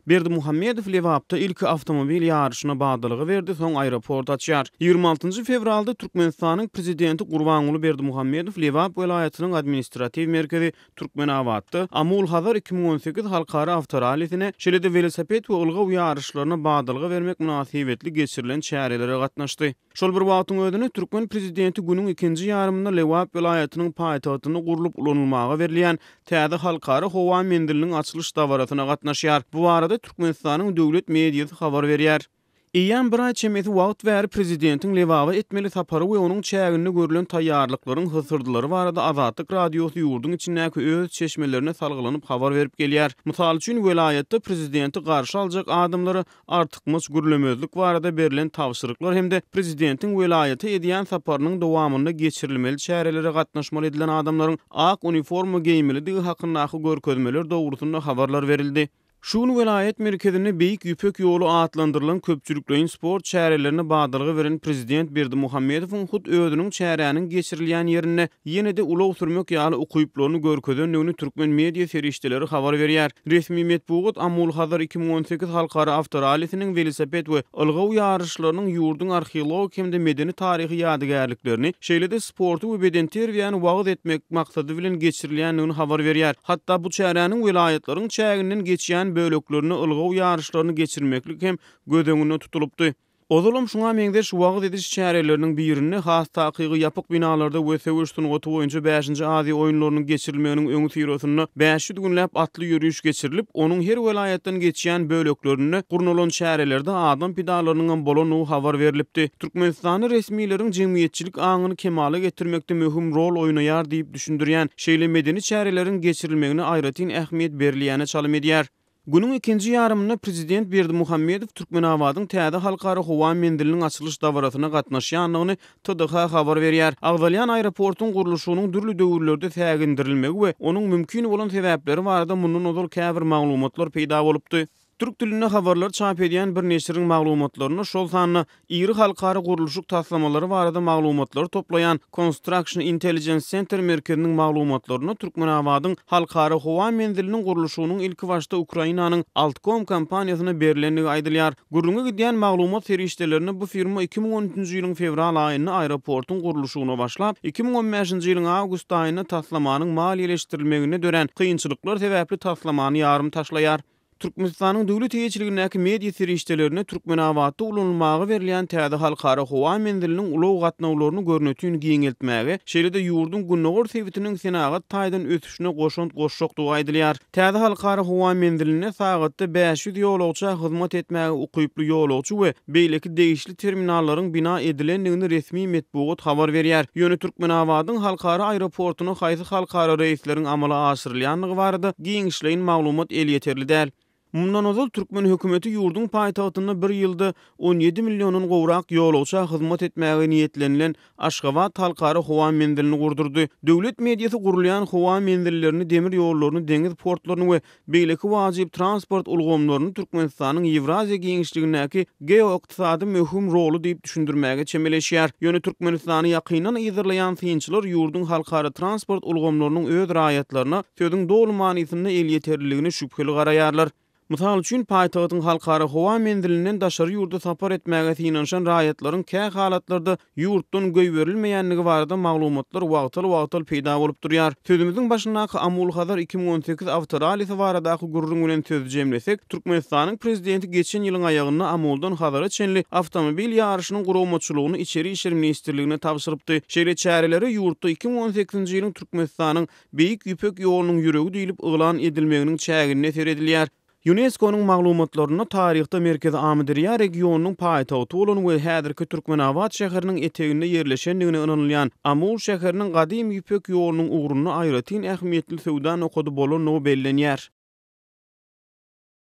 Berdimuhamedow Lebapda ilki awtomobil ýaryşyna badalga berdi, soň aeroport açýar. 26 fewralda Türkmenistanyň Prezidenti Gurbanguly Berdimuhamedow Lebap welaýatynyň administratiw merkezi Türkmenabatda Amul-Hazar 2018 halkara awtorallisine, şeýle-de welosiped we ylgaw ýaryşlaryna badalga bermek mynasybetli geçirilen çärelere gatnaşdy. Şol bir wagtyň özünde, türkmen prezidenti günüň ikinji ýarymynda Lebap welaýatynyň paýtagtynda gurlup ulanylmaga berilýän täze halkara howa menziliniň açylyş dabarasyna gatnaşýar. Bu barada Türkmenistanyň döwlet mediasy habar berýär. Eýýäm bir aý çemesi wagt bäri prezidentiň Lebaba etmeli sapary we onuň çäginde görlen taýýarlyklaryň hysyrdylary barada Azatlyk Radiosy ýurduň içindäki öz çeşmelerine salgylanyp habar berip gelýär. Mysal üçin, welaýatda prezidenti garşy aljak adamlara artykmaç gürlemezlik barada berlen tabşyryklar hem-de prezidentiň welaýata edýän saparynyň dowamynda geçirilmeli çärelere gatnaşmaly edilen adamlaryň ak uniforma geýmelidigi hakyndaky görkezmeler dogrusynda habarlar berildi. Şu gün welaýat merkezinde Beýik Ýüpek ýoly atlandyrylan köpçülikleýin sport çärelerine badalga beren prezident Berdimuhamedowyň hut özüniň çäräniň geçirilýän ýerinde ýene-de ulag sürmek ýaly ukyplaryny görkezendigini türkmen media serişdeleri habar berýär. Resmi metbugat Amul-Hazar 2018 halkara awtorallisiniň welosiped we ylgaw ýaryşlarynyň ýurduň arheologik hem-de medeni-taryhy ýadygärliklerini, şeýle-de sporty we bedenterbiýäni wagyz etmek maksady bilen geçirilýändigini habar berýär. Hatda bu çäräniň welaýatlaryň çäginden geçýän böleklerinde ylgaw ýaryşlaryny geçirmeklik hem göz öňünde tutulypdy. Ozalam şuňa meňzeş wagyz ediş çäreleriniň birinde, has takygy ýapyk binalarda we söweş sungaty boýunça bäşinji Aziýa oýunlarynyň geçirilmeginiň öňüsyrasynda 500 günläp atly ýöriş geçirilip, onuň her welaýatdan geçýän böleklerinde gurnalan çärelerde adam pidalarynyňam bolandygy habar berlipdi. Türkmenistanda resmileriň jemgyýetçilik aňyny kemala getirmekde möhüm rol oýnaýar diýip düşündirýän şeýle medeni çäreleriň geçirilmegine aýratyn ähmiýet berilýäne çalym edýär. Günüň ikinji ýarymynda prezident Berdimuhamedow Türkmenabadyň täze halkara howa menziliniň açylyş dabarasyna gatnaşýandygyny TDH habar berýär. Agzalýan aeroportuň gurluşygynyň dürli döwürlerde sägindirilmegi we onuň mümkin bolan sebäpleri barada mundan ozal käbir maglumatlar peýda bolupdy. Türk dilinde habarlar çap edýän bir neşiriň maglumatlarynda, şol sanda iri halkara gurluşyk taslamalary barada maglumatlary toplaýan Construction Intelligence Center merkeziniň maglumatlarynda Türkmenabadyň Halkara howa menziliniň gurluşygynyň ilkibaşda Ukrainanyň Altkom kompaniýasyna berlendigi aýdylýar. Gürrüňi gidýän maglumat serişdelerinde bu firma 2013-nji ýylyň fewral aýynda aeroportuň gurluşygyna başlap, 2015-nji ýylyň awgust aýynda taslamanyň maliýeleşdirilmeginde dörän kynçylyklar sebäpli taslamany ýarym taşlaýar. Türkmenistanyň döwlet eýeçiligindäki media serişdelerinde Türkmenabatda ulanylmaga berilýän täze halkara howa menziliniň ulag gatnawlaryny görnetin giňeltmäge, şeýle-de ýurduň gündogar sebitiniň senagat taýdan ösüşine goşant goşjakdygy aýdylýar. Täze halkara howa menzilinde sagatda 500 ýolagça hyzmat etmäge ukyply ýolagçy we beýleki degişli terminallaryň bina edilendigini resmi metbugat habar berýär. Ýöne Türkmenabadyň halkara aeroportuna haýsy halkara reýsleriň amala aşyrylýandygy barada giňişleýin maglumat elýeterli däl. Mundan ozal türkmen hökümeti ýurduň paýtagtynda bir ýylda 17 milliondan gowrak ýolagça hyzmat etmäge niýetlenilen Aşgabat halkara howa menzilini gurdurdy. Döwlet mediasy gurulýan howa menzillerini, demir ýollaryny, deňiz portlaryny we beýleki wajyp transport ulgamlaryny Türkmenistanyň Ýewraziýa giňişligindäki geoykdysady möhüm roly diýip düşündirmäge çemeleşýär. Ýöne Türkmenistany ýakyndan yzarlaýan synçylar ýurduň halkara transport ulgamlarynyň öz raýatlaryna sözüň doly manysynda elýeterliligine şübheli garaýarlar. Mysal üçin, paýtagtyň halkara howa menzilinden daşary ýurda sapar etmäge synanyşan raýatlaryň kä halatlarda ýurtdan goýberilmeýändigi barada maglumatlar wagtal-wagtal peýda bolup durýar. Sözümiziň başyndaky Amul-Hazar 2018 awtorallisi baradaky gürrüň bilen sözi jemlesek, Türkmenistanyň Prezidenti geçen ýylyň aýagynda Amuldan Hazara çenli awtomobil ýaryşynyň guramaçylygyny Içeri işler ministrligine tabşyrypdy. Şeýle çärelere ýurtda 2018-nji ýylyň Türkmenistanyň Beýik Ýüpek ýolunyň ýüregi diýlip yglan edilmeginiň çäginde seredilýär. Ýunesko-nyň maglumatlarynda taryhda Merkezi Amyderýa regionynyň paýtagty bolan we häzirki Türkmenabat şäheriniň eteginde ýerleşendigine ynanylýan Amul şäheriniň gadymy Ýüpek ýolunyň ugrunda aýratyn ähmiýetli söwda nokady bolandygy bellenýär.